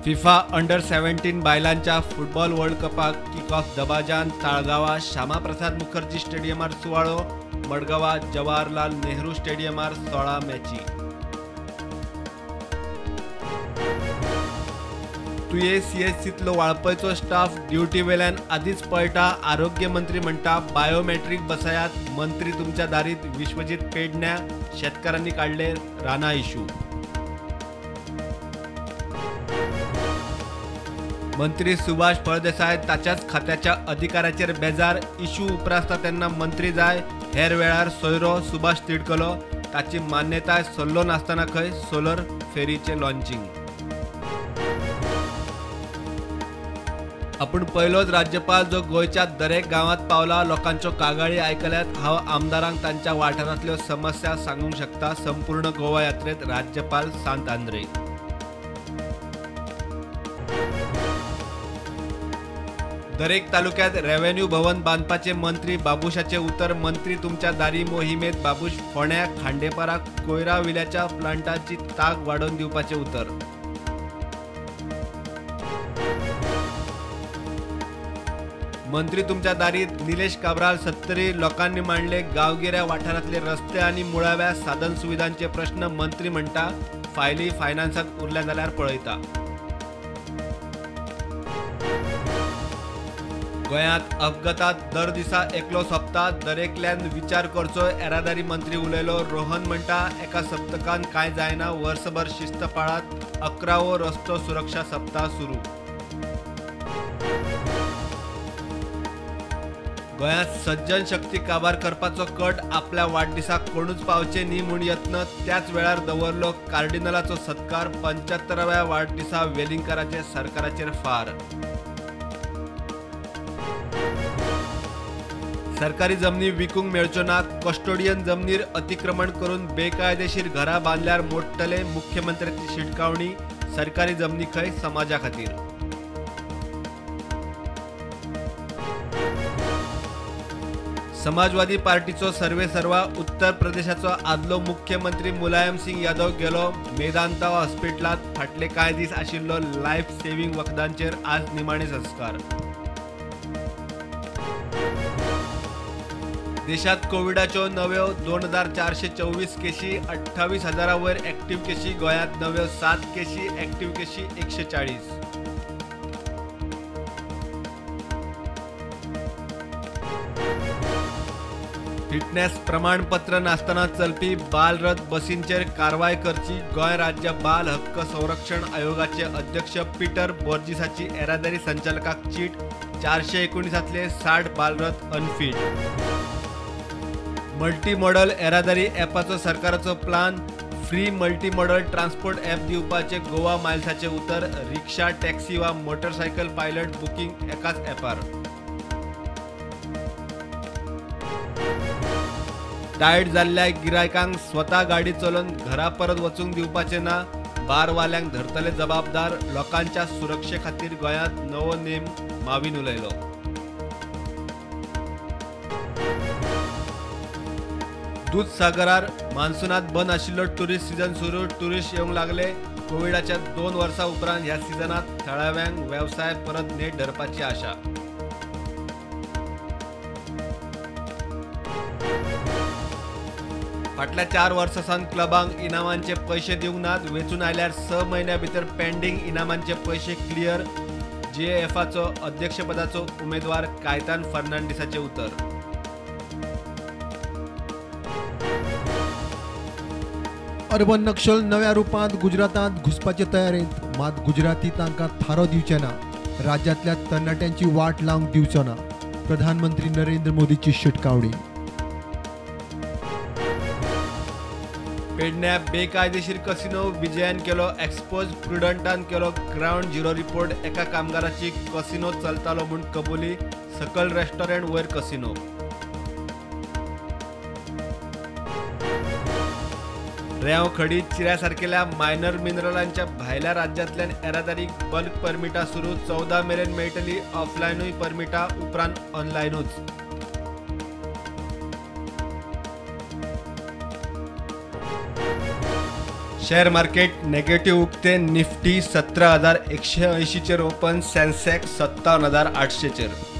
FIFA under 17 बायलांच्या football world कपाक kick off दबाजान ताळगांवा श्यामाप्रसाद मुखर्जी स्टेडियमार सुवाळो, मडगांवा जवाहरलाल नेहरू स्टेडियमार 16 मॅची। तुये सीएचसीतलो वाळपयचो स्टाफ ड्युटी वेल्यान आदीच पळटा, आरोग्य मंत्री म्हणटा बायोमेट्रीक बसयात, मंत्री तुमच्या दारीत, विश्वजीत पेडण्या शेतकारांनी काडले राना इशू। मंत्री सुभाष फळदेसाय ताच्याच खात्याच्या अधिकाऱ्याचेर बेजार, इशू उप्रासता तेन्ना मंत्री जाय, हेर वेळार सोयरो सुभाष तिडकलो, ताची मान्यताय सल्लो नासतना खंय सोलर फेरीचें लॉन्चिंग। आपूण पयलोच राज्यपाल जो गोंयच्या दरेक गांवांत पावला, लोकांच्यो कागाळी आयकल्यात, हांव आमदारांक तांच्या वाठारांतल्यो समस्या सांगूंक शकता, संपूर्ण गोवा यात्रेत राज्यपाल सांत आंद्रे। दरेक तालुक्यात रेव्हेन्यू भवन बांदपाचे मंत्री बाबुशाचे उतर, मंत्री तुमच्या दारी मोहिमेत बाबूश फोंड्या खांडेपारा कोयरा विल्याच्या प्लांटाची ताक वाडोवन दिवपाचे उतर। मंत्री तुमच्या दारीत निलेश काब्राल सत्तरी लोकांनी मांडले गांवगिऱ्या वाठारांतले रस्ते आनी मुळाव्या साधन सुविधांचे प्रश्न, मंत्री म्हणटा फायली फायनान्सात उरल्या जाल्यार पळयता। गोंयांत अपघातात दर दिसा एकलो सोंपता, दरेकल्यान विचार करचो, येरादारी मंत्री उलयलो। रोहन म्हणटा एका सप्तकान कांय जायना, वर्सभर शिस्त पाळात, 11वो रस्तो सुरक्षा सप्ताह सुरू। गोंयांत सज्जन शक्ती काबार करपाचो कट, आपल्या वाडदिसाक कोणूच पावचे न्ही म्हूण यत्न, त्याच वेळार दवरलो कार्डिनलाचो सत्कार, 75व्या वाडदिसा वेलिंगकाराचे सरकाराचेर फार। सरकारी जमनी विकूंक मेळच्यो ना, कस्टोडियन जमनीर अतिक्रमण करून बेकायदेशीर घरां बांदल्यार मोडटले, मुख्यमंत्र्याची शिटकावणी, सरकारी जमनी खंय समाजा खातीर। समाजवादी पार्टीचो सर्वेसर्वा उत्तर प्रदेशाचो आदलो मुख्यमंत्री मुलायम सिंग यादव गेलो मेदांता हॉस्पिटलांत, फाटले कांय दीस आशिल्लो लायफ सेव्हिंग वखदांचेर आज निमाणे संस्कार। देशात कोविडाच्यो नव्यो 2424 केशी, 28,000 वयर ऍक्टिव्ह केशी, गोंयांत नव्यो 7 केशी, ऍक्टिव्ह केशी 140। फिटनेस प्रमाणपत्र नासतना चलपी बालरथ बसींचेर कारवाय करची, गोंय राज्य बाल हक्क संरक्षण आयोगाचे अध्यक्ष पीटर बोर्जिसाची येरादारी संचालकाक चीट, 419 60 बालरथ अनफीट। मल्टी मॉडल येरादारी ॲपाचो सरकाराचो plan, free multi modal transport app दिवपाचे गोवा मायल्साचे उतर, रिक्षा, टॅक्सी वा मोटरसायकल पायलट बुकींग एकाच ॲपार। टायर्ड जाल्ल्या गिरायकांक स्वता गाडी चलोवन घरा परत वचूंक दिवपाचे ना, बारवाल्यांक धरतले जबाबदार, लोकांच्या सुरक्षे खातीर गोंयांत नवो नेम, मावीन उलयलो। दूधसागरार मान्सूनात बंद आशिल्लो टुरिस्ट सीजन सुरू, टुरिस्ट येवंक लागले, कोविडाच्या 2 वर्सां उपरांत ह्या सिजनात थळाव्यांक वेवसाय परत नेट धरपाची आशा। फाटल्या 4 वर्सां सावन क्लबांक इनामांचे पयशे दिवंक नात, वेंचून आयल्यार 6 म्हयन्या भितर पेंडींग इनामांचे पयशे क्लियर, जीएएफाचो अध्यक्षपदाचो उमेदवार कायतान फर्नांडीसाचें उतर। अर्बन नक्षल नव्या रुपांत गुजरातांत घुसपाचे तयारेंत, मात गुजराती तांकां थारो दिवचे ना, राज्यांतल्या तरणाट्यांची वाट लावंक दिवचो ना, प्रधानमंत्री नरेंद्र मोदीची शिटकावणी। पेडण्या बेकायदेशीर कसिनो विजयान केलो एक्सपोज, प्रुडंटान केलो ग्रावंड झिरो रिपोर्ट, एका कामगाराची कसिनो चलतालो म्हूण कबुली, सकल रेस्टॉरंट वयर कसिनो। रेंव खडी चिऱ्या सारकेल्या मायनर मिनरलांच्या भायल्या राज्यांतल्यान येरादारीक बल्क परमिटां सुरू, 14 मेरेन मेळटली ऑफलायनूय परमिटां, उपरांत ऑनलायनूच। शेअर मार्केट नेगेटिव्ह उक्ते. निफ्टी 17,180चेर ओपन, सेन्सेक्स 57,800चेर.